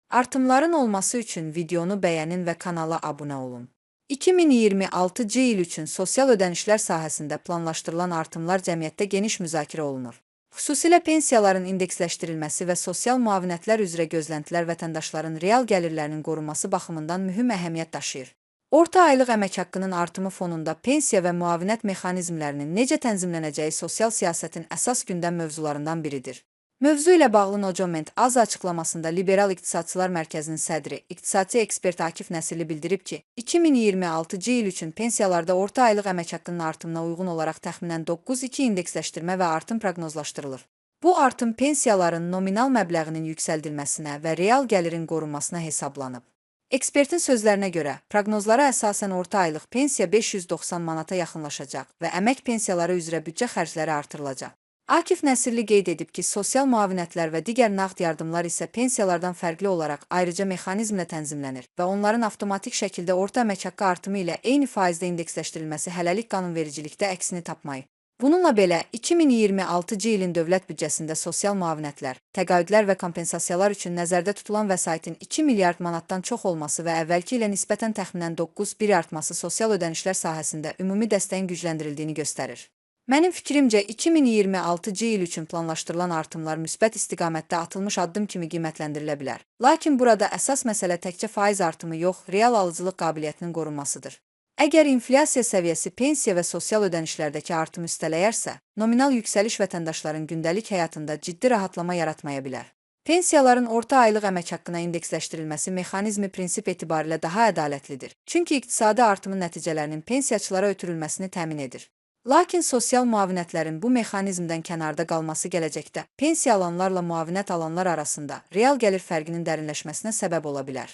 Artımların olması üçün videonu bəyənin və kanala abunə olun. 2026-cı il üçün sosial ödənişlər sahəsində planlaşdırılan artımlar cəmiyyətdə geniş müzakirə olunur. Xüsusilə pensiyaların indeksləşdirilməsi və sosial müavinətlər üzrə gözləntilər vətəndaşların real gəlirlərinin qorunması baxımından mühüm əhəmiyyət daşıyır. Orta aylıq əmək haqqının artımı fonunda pensiya və müavinət mexanizmlərinin necə tənzimlənəcəyi sosial siyasətin əsas gündəm mövzularından biridir. Mövzu ilə bağlı Nocoment Az açıqlamasında Liberal İqtisadçılar Mərkəzinin sədri, iqtisadçı ekspert Akif Nəsirli bildirib ki, 2026-cı il üçün pensiyalarda orta aylıq əmək haqqının artımına uyğun olaraq təxminən 9,2 indeksləşdirmə və artım proqnozlaşdırılır. Bu artım pensiyaların nominal məbləğinin yüksəldilməsinə və real gəlirin qorunmasına hesablanıb. Ekspertin sözlərinə görə, proqnozlara əsasən orta aylıq pensiya 590 manata yaxınlaşacaq və əmək pensiyaları üzrə büdcə xərcləri artırılacaq. Akif Nəsirli qeyd edib ki, sosial müavinətlər və digər nağd yardımlar isə pensiyalardan fərqli olaraq ayrıca mexanizmlə tənzimlənir və onların avtomatik şəkildə orta əmək haqqı artımı ilə eyni faizdə indeksləşdirilməsi hələlik qanunvericilikdə əksini tapmayıb. Bununla belə, 2026-cı ilin dövlət büdcəsində sosial müavinətlər, təqaüdlər və kompensasiyalar üçün nəzərdə tutulan vəsaitin 2 milyard manatdan çox olması və əvvəlki ilə nisbətən təxminən 9,1 artması sosial ödənişlər sahəsində ümumi dəstəyin gücləndirildiyini göstərir. Mənim fikrimcə 2026-cı il üçün planlaşdırılan artımlar müsbət istiqamətdə atılmış addım kimi qiymətləndirilə bilər. Lakin burada əsas məsələ təkcə faiz artımı yox, real alıcılıq qabiliyyətinin qorunmasıdır. Əgər inflyasiya səviyyəsi pensiya və sosial ödənişlərdəki artımı üstələyərsə, nominal yüksəliş vətəndaşların gündəlik həyatında ciddi rahatlama yaratmaya bilər. Pensiyaların orta aylıq əmək haqqına indeksləşdirilməsi mexanizmi prinsip etibarilə daha ədalətlidir. Çünki iqtisadi artımın nəticələrinin pensiyaçılara ötürülməsini təmin edir. Lakin sosial müavinətlərin bu mexanizmdən kənarda qalması gələcəkdə pensiya alanlarla müavinət alanlar arasında real gəlir fərqinin dərinləşməsinə səbəb ola bilər.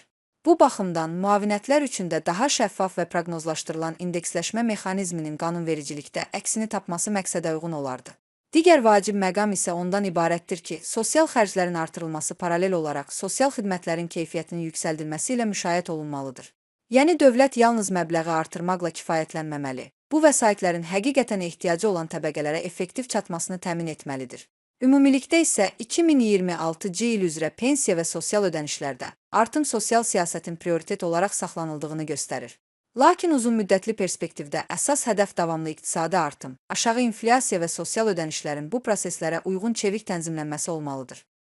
Bu baxımdan müavinətlər üçün də daha şəffaf və proqnozlaşdırılan indeksləşmə mexanizminin qanunvericilikdə əksini tapması məqsədə uyğun olardı. Digər vacib məqam isə ondan ibarətdir ki, sosial xərclərin artırılması paralel olaraq sosial xidmətlərin keyfiyyətinin yüksəldilməsi ilə müşayiət olunmalıdır. Yəni dövlət yalnız məbləği artırmaqla kifayətlənməməli, bu vəsaitlərin həqiqətən ehtiyacı olan təbəqələrə effektiv çatmasını təmin etməlidir. Ümumilikdə isə 2026-cı il üzrə pensiya və sosial ödənişlərdə artım sosial siyasətin prioritet olaraq saxlanıldığını göstərir. Lakin uzunmüddətli perspektivdə əsas hədəf davamlı iqtisadi artım, aşağı inflyasiya və sosial ödənişlərin bu proseslərə uyğun çevik tənzimlənməsi olmalıdır.